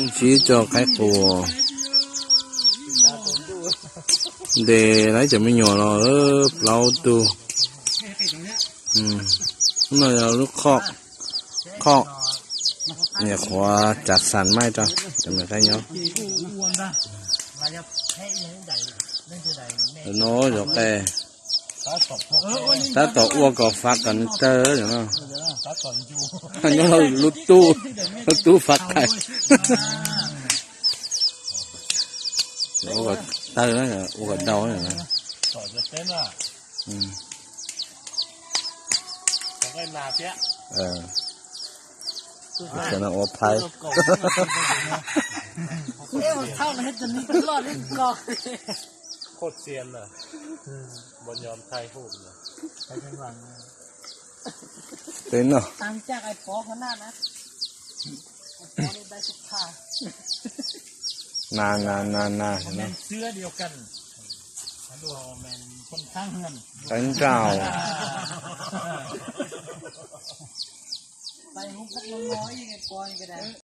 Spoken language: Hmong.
Ntsib cov qaib qus, ntes lawv cov me nyuam los plaub tug. Lub no yog lub khoj, khoj, nyuam qhuav tsav xas maij rau cov me qaib nyob. No cov qaib tab tom ua kom fav kom nws tawg no. Nyob lub tub, lub tub fav qaib. Ua kom tawg, ua kom dau. Ua phaib. Peb no. Na na na na. Qaib nrauj.